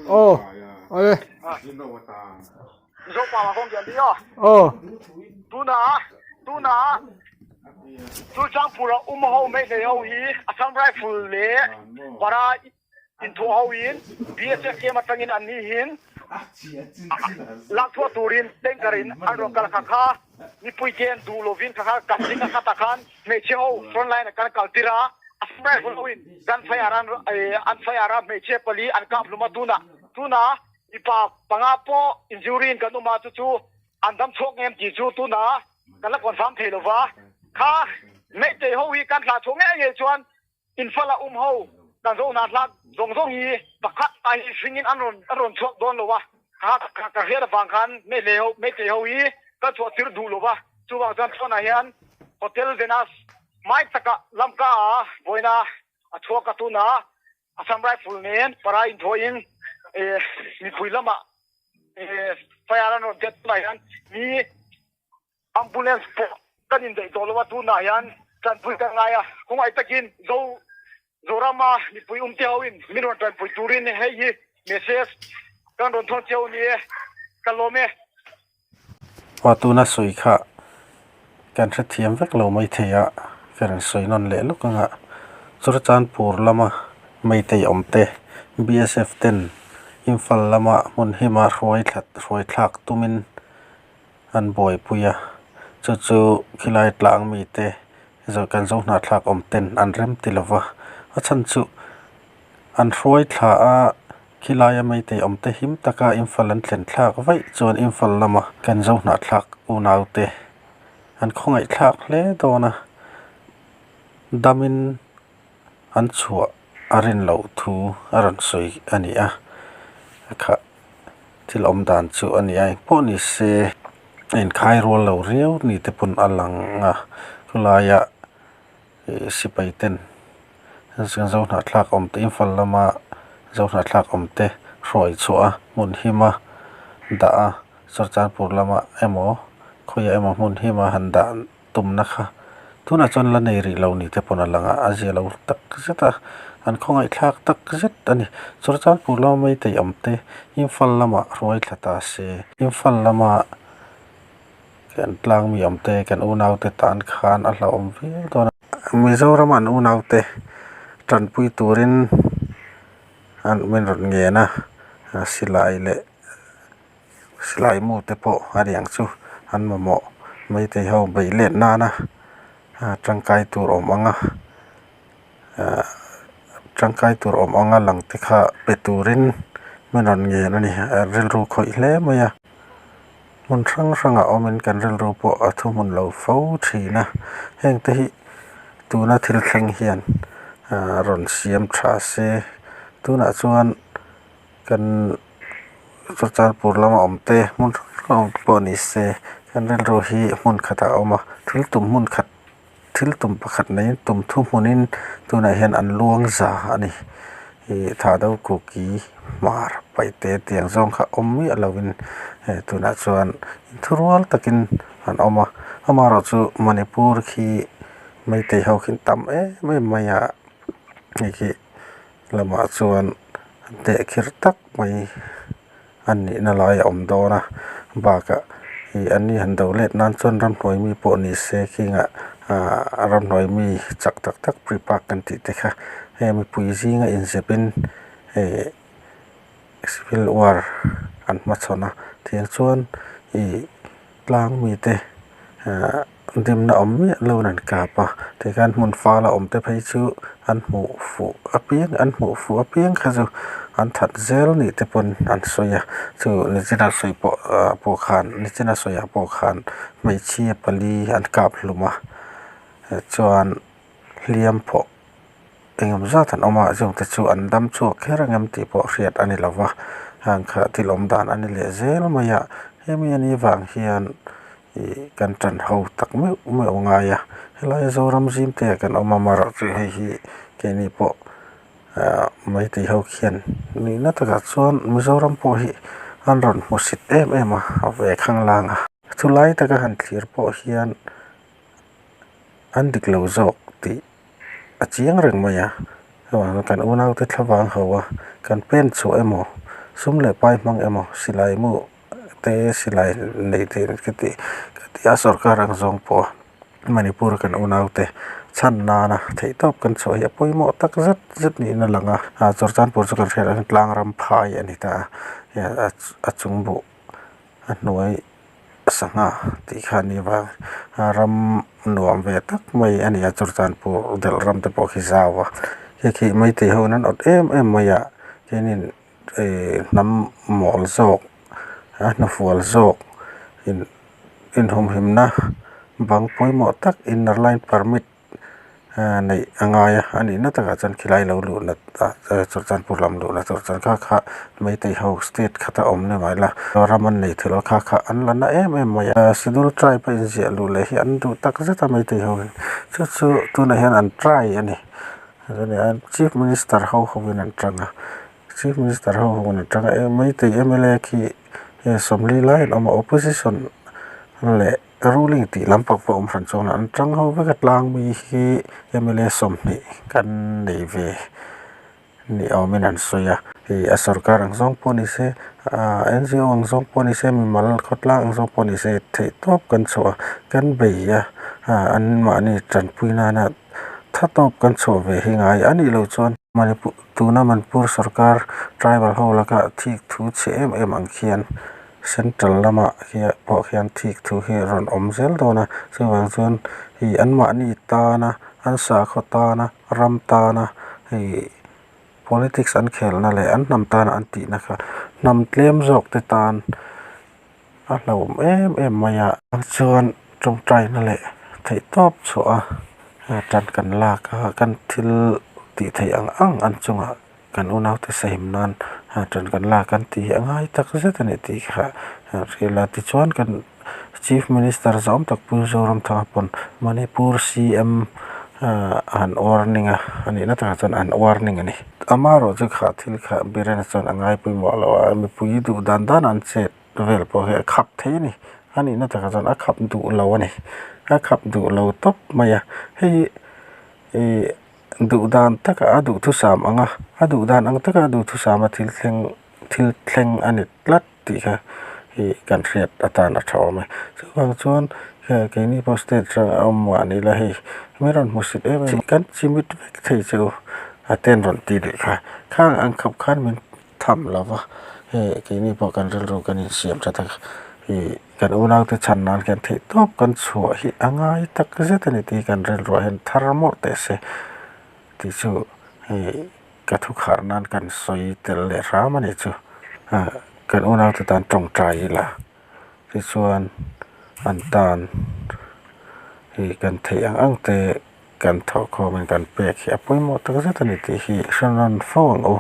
Aw awle. Aw. Inthawh ho in BSF camp atangin an ni hin lakchhuah turin tanker in an rawn kal kha kha mipui te an duh lovin kha kha kan ding a khat ah khan hmeichhe ho front line ah kan kal tir a, Assam Rifle ho in gun fire an an fire a hmeichhe pali an kap hlum a tunah tunah mipa panga pawh injury in kan awm a chu chu an dam chhuak ngem tih chu tunah kan la confirm thei lova kha Meitei ho hi kan thlah chhuah ngei ngei chuan Infala um ho kan zo hna hlak zawng zawng hi pakhat a hi hring in an rawn an rawn chhuak dawn lo a, kha ka hriat avang khan Meilei ho Meitei ho hi kan chhuah tir duh lo va, chuvang chuan chhuanah hian Hotel Venus hmai takah Lamka ah vawiina a chhuak a tunah Assam Rifle nen para inthawiin mipui lamah fire an rawn tet tunah hian mi Ambulance pawh kan indaih tawh lo a, tunah hian tanpui kan ngai a, khawngaih takin Zo Zorama mipui umte hoin min rawn tanpui turin hei hi message kan rawn thawn cheu a ni e, ka lawm e. Aw tuna sawi kha kan hrethiam vek lo mai thei a, ka rawn sawi nawn leh lawk anga Churachandpur lama Meitei awmte BSF ten Imphal lama hmun hima hruai thlat hruai thlak tumin an buaipui a chu chu khilai tlang mite zawh kan zo hnahthlak awm ten an rem ti lo va a chhan chu an hruai thla a khilaia maitei awm te him taka Imphal an thlen thlak vaih chuan Imphal lama kan zo hnahthlak unau te an khawngaih thlak hle dawn a damin an chhuah a rin loh thu a rawn sawi a ni a kha. Thil awm dan chu a ni a engpawh ni se a inkhai rual lo riau ni te pawn a lang a khawlaia ih sipai ten zo hnahthlak awm te Imphal lama zo hnahthlak awm te hruai chhuah a hmun him a dah a Churachandpur lama emaw khawiah emaw hmun him a han dah tumna kha tunah chuan la nei rih lo ni te pawn a lang a a zia lo tak zet a an khawngaih thlak tak zet a ni Churachandpur lama maitei awm te Imphal lamah hruai thla ta se Imphal lama kan tlang mi awm te kan unau te tan khan a hlauhawm viau dawn a Mizoram an unau te tanpui turin an min rawn ngen a silai leh Silai mu te pawh a riang chu an mamawh maitei ho beih let nana tangkai tur awm anga ahh tangkai tur awm anga lang te kha pe turin min rawn ngen a ni a rilru khawih hle mai a hmun hrang hrangah awmin kan rilru pawh a thuhmun lo fo thin a heng te hi tuna thil thleng hian ahh rawn siam tha se tunah chuan kan Churachandpur lama awm te hmun hrang hrang awm te pawh ni se kan rilru hi hmun khatah a awm a thil tum hmun khat thil tum pakhat neiin tum thu hmunin tunah hian an luang za a ni ih thahdo kuki hmar paihte tiang zawng kha awm miah lovin hei tunah chuan thurual takin an awm a amaherawhchu Manipur khi meitei ho khi an tam em em mai a hei khi. Lamah chuan tehkhir tak mai a nihna lai a awm dawn a bakah ih an ni han do let nan chuan ramhnuai mi pawh ni se khingah ahh ramhnuai mi chak tak tak prepark kan tih te kha heng mipui zinga inzepin ih civil war an hmachhawn a tiang chuan ih tlang mite ahh. Dimna awm miah lo in an kap a tikhian hmun fal a awm te phei chu an hmuh fuh apiang an hmuh fuh apiang kha chu an that zel ni te pawn an sawi a chu nichina sawi pawh ah pawh khan nichina sawi ah pawh khan hmeichhia pali an kap hlum a chuan hliam pawh engemaw zat an awm a chung te chu an dam chhuak kher ang em tih pawh hriat a ni lo va heng kha thil awm dan a ni leh zel mai a hemi anih vang hian. Ih kan tan ho tak meuh meuh a ngai a helai Zoram zim te ah kan awm a amaherawhchu hei hi keini pawh ah maitei ho khian nihna takah chuan Mizoram pawh hi an rawn hmusit em em a a ve khanglang a chulai taka han thlir pawh hian. an dik lo zawk tih a chiang reng mai a. Chuvangin kan unaute thlavang ho a, kan pen chhuah emaw, sum leh pai hmang emaw, silai mu te silai nei thei ka ti ka ti a sorkar ang zawng pawh a Manipur kan unaute chhan nana theihtawp kan chhuah hi a pawimawh tak zet zet niin a lang a. Chawrchanpur chu kan hriat ang tlang ram phai a ni ta a, a chung buh a hnuai sangha tih kha a ni vang a ram nuam ve tak mai a ni a Chawrchanpur delh ram te pawh khi zau a khi khi maitei ho in an awt em em mai a keinin eh hnam mawl zawk a hnufual zawk in inhumhimna bang pawimawh tak inner line permit neih a ngai a a nihna takah chuan khilai lo luhna ah Chawrchanpur lam luhna tur chuan kha kha Meitei ho state khata awm ni mai la ram an nei thei lo kha kha an la na em em mai a schedule tribe a inziah luh leh hi an duh tak zet a Meitei ho in chu chu tunah hian an try a ni chief minister ho hovin an tang a chief minister ho hovin an tang a Meitei M_L_A khi sawmli lai an awm a opposition leh ruling tih lampang pawh awm hran chuan an tang ho vek a tlang mi hi M_L_A 20 kan nei ve ni awmin an sawi a ih a sorkar ang zawng pawh ni se ah N_G_O ang zawng pawh ni se mimal khawtlang ang zawng pawh ni se theih tawp kan chhuah a kan bei a ah an mahni tanpui nana tha tawp kan chhuah ve hi ngai a nih loh chuan Manipur tuna Manipur sorkar tribal ho laka thik thu chhe em em ang khian central lamah hian pawh khian thik thu hi a rawn awm zel dawn a chuvang chuan ih anmahni tana an sakhaw tana ram tana ih politics an khelna leh an hnam tana an tihna kha hnam tlem zawk te tan a hlauhawm em em mai a chuan tawngtaina leh theihtawp chhuah a tan kan lak a kan thil tih theih ang ang an chungah kan unaute sahim nan tan kan lak an tih hi a ngai tak zet a ni tih kha hrilh a tichuan kan chief minister zawm tak Pu Zoramthanga pawn Manipur C_M han warning a a nihna takah chuan an warning a ni. Amaherawhchu kha thil kha Biren chuan a ngai pawimawh lo a mipui duh dan dan an chet vel pawh hi a khap thei a ni a nihna takah chuan a khap duh lo a ni a khap duh lo tawp mai a hei ih duh dan taka a duhthusam ang a a duh dan ang taka a duhthusam a thil thleng thil thleng a ni tlat. Tih kha ih kan hriat atan a tha awm e. Chuvang chuan keini pawh state hrang a awm mah ni la hei mi rawn hmu sit em em kan chimit vek thei che u a ten rawn ti leh kha khang ang khawp khan min tham lo va hei keini pawh kan rilru kan insiam tha tak ih kan unaute chhan nan khian theih tawp kan chhuah hi a ngai tak zet a ni tih hi kan rilruah hian thar mawlh teh se tih chu hei. Ka thu khar nan kan sawi tel leh hram a nih chu. Kan unaute tan tawngtai ila tichuan an tan hi kan theih ang ang te kan thawhkhawmin kan pek hi a pawimawh tak zet a ni tih hi hre nawn fo ang u.